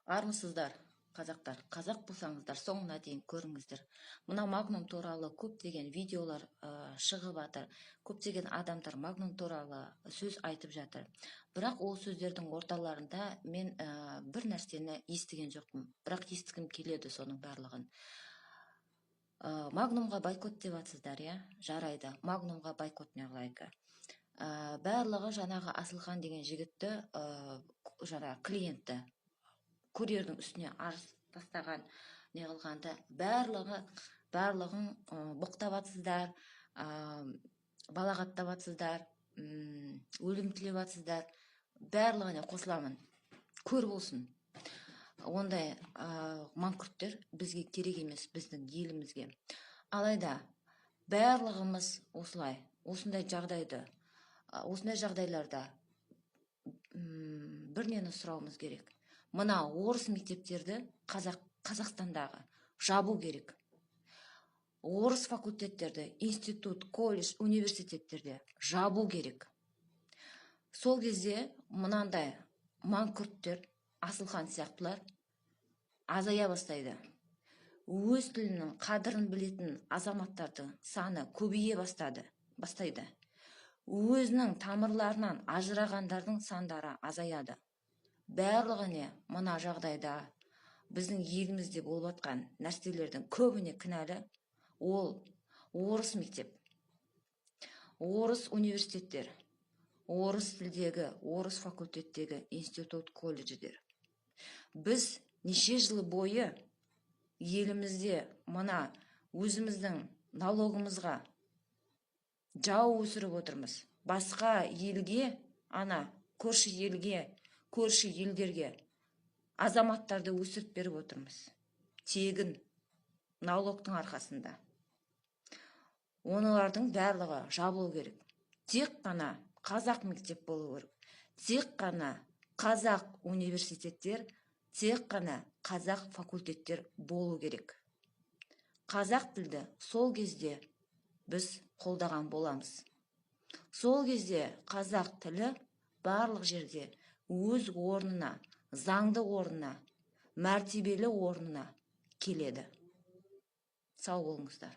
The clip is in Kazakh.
Армысыздар, қазақтар! Қазақ болсаңыздар, соңына дейін көріңіздер. Мына Магнум туралы көптеген видеолар шығып жатыр, көптеген адамдар Магнум туралы сөз айтып жатыр. Бірақ ол сөздердің орталарында мен бір нәрсені естіген жоқпын, бірақ естігім келеді соның барлығын. Магнумға бойкот деп жатсыздар, иә? Жарайды, Магнумға бойкот не қылайық? Барлығы жаңағы Асылхан деген жігітті, жаңағы клиентті, курьердің үстіне арыз тастаған, не қылғанды, барлығын боқтап жатсыздар, балағаттап жатсыздар, өлім тілеп жатсыздар. Барлығына қосыламын. Көр болсын ондай маңқұрттер бізге керек емес, біздің елімізге. Алайда барлығымыз осылай, осындай жағдайды, осындай жағдайларда бір нені сұрауымыз керек: мына орыс мектептерді Қазақстандағы жабу керек, орыс факультеттерді, институт, колледж, университеттерде жабу керек. Сол кезде мынандай маңқұрттер, Асылхан сияқтылар азая бастайды, өз тілінің қадірін білетін азаматтардың саны көбейе бастайды, өзінің тамырларынан ажырағандардың сандары азаяды. Барлығіне, мына жағдайда біздің елімізде болып жатқан нәрселердің көбіне кінәлі ол орыс мектеп, орыс университеттер, орыс тілдегі, орыс факультеттегі институт, колледждер. Біз неше жыл бойы елімізде мына өзіміздің налогымызға жау өсіріп отырмыз. Басқа елге, ана көрші елге, көрші елдерге азаматтарды өсіріп беріп отырмыз тегін, налогтың арқасында. Олардың барлығы жабылу керек. Тек қана қазақ мектеп болу керек, тек қана қазақ университеттер, тек қана қазақ факультеттер болу керек. Қазақ тілді сол кезде біз қолдаған боламыз. Сол кезде қазақ тілі барлық жерде өз орнына, заңды орнына, мәртебелі орнына келеді. Сау болыңыздар!